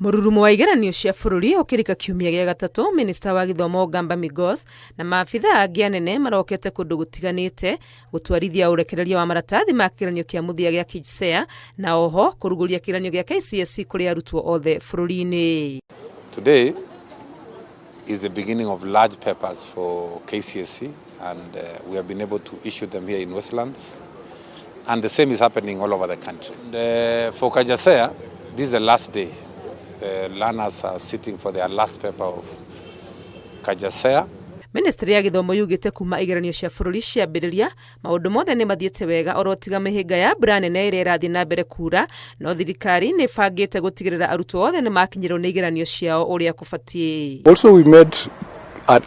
Mũrurumo wa igeranio cia bũrũri ũkĩrika kiumia gĩa gatatũ, minista wa gĩthomo Gamba Migos na maabithaa angĩ anene marokete kũndũ gũtiganĩte gũtwarithia ũrekereria wa maratathi ma kĩgeranio kĩa mũthia gĩa KJSEA na oho kũrugũria kĩgeranio gĩa KCSE kũrĩ arutwo othe bũrũri-inĩ. Today is the beginning of large papers for KCSE, and we have been able to issue them here in Westlands, and the same is happening all over the country. And for KJSEA, this is the last day. The learners are sitting for their last paper of KJSEA. Ministry ya gĩthomo yugĩte kuma igeranio cia bũrũri ciambĩrĩria, maũndũ mothe nĩ mathiĩte wega oro tiga mĩhĩnga ya mbura nene ĩrĩa ĩrathiĩ na mbere kura, no thirikari nĩ ĩbangĩte gũtigĩrĩra arutwo othe nĩ makinyĩrwo nĩ igeranio ciao ũrĩa kũbatiĩ. Also, we made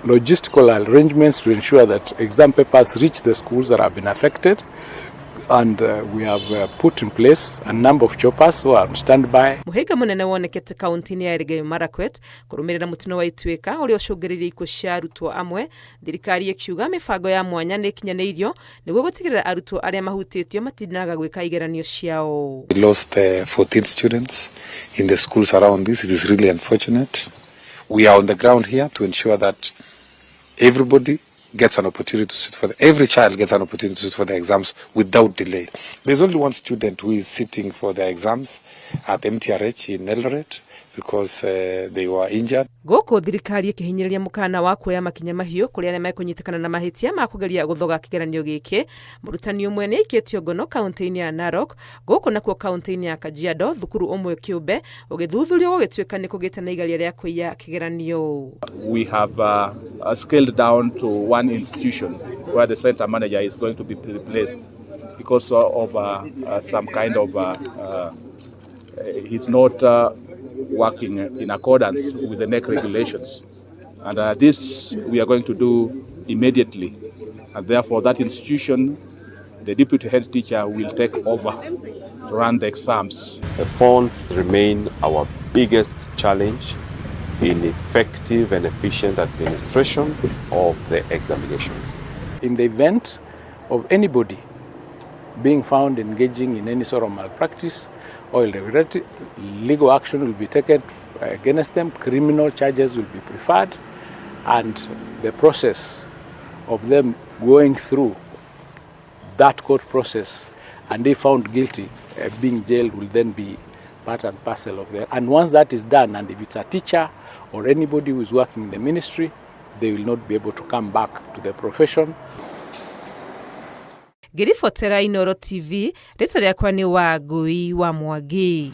logistical arrangements to ensure that exam papers reach the schools that have been affected, and we have put in place a number of choppers who are on standby. Mũhĩnga mũnene wonekete kaunti-inĩ ya Elgeyo Marakwet kũrũmĩrĩra mũtino wa Ituĩka ũrĩa ũcũngĩrĩirie ikuũ cia arutwo amwe, thirikari ĩkiuga mĩbango ya mwanya nĩ ĩkinyanĩirio nĩguo gũtigĩrĩra arutwo arĩa mahutĩtio matinaga gwĩka igeranio ciao. We lost 14 students in the schools around this. It is really unfortunate. We are on the ground here to ensure that everybody gets an opportunity to sit for the, every child gets an opportunity to sit for the exams without delay. There's only one student who is sitting for the exams at MTRH in Eldoret because they were injured. Gũkũ thirikari ĩkĩhinyĩrĩria mũkana wa kuoya makinya mahiũ kũrĩ arĩa mekũnyitĩkana na mahĩtia ma kũgeria gũthoga kĩgeranio gĩkĩ. Mũrutani ũmwe nĩ aikĩtio ngono kaunti-inĩ ya Narok. Gũkũ nakuo kaunti-inĩ ya Kajiado, thukuru ũmwe kĩũmbe ũgĩthuthurio gũgĩtuĩka nĩ kũgĩte na igeria rĩa kũiya kĩgeranio. We have scaled down to one institution where the center manager is going to be replaced because of some kind of he's not working in accordance with the KNEC regulations. And this we are going to do immediately. And therefore, that institution, the deputy head teacher will take over to run the exams. The phones remain our biggest challenge in effective and efficient administration of the examinations. In the event of anybody being found engaging in any sort of malpractice or irregularity, legal action will be taken against them, criminal charges will be preferred, and the process of them going through that court process and if found guilty, being jailed will then be part and parcel of that. And once that is done, and if it's a teacher or anybody who is working in the ministry, they will not be able to come back to the profession. Ngĩribotera Inooro TV, rĩtwa rĩakwa nĩ Wangũi wa Mwangi.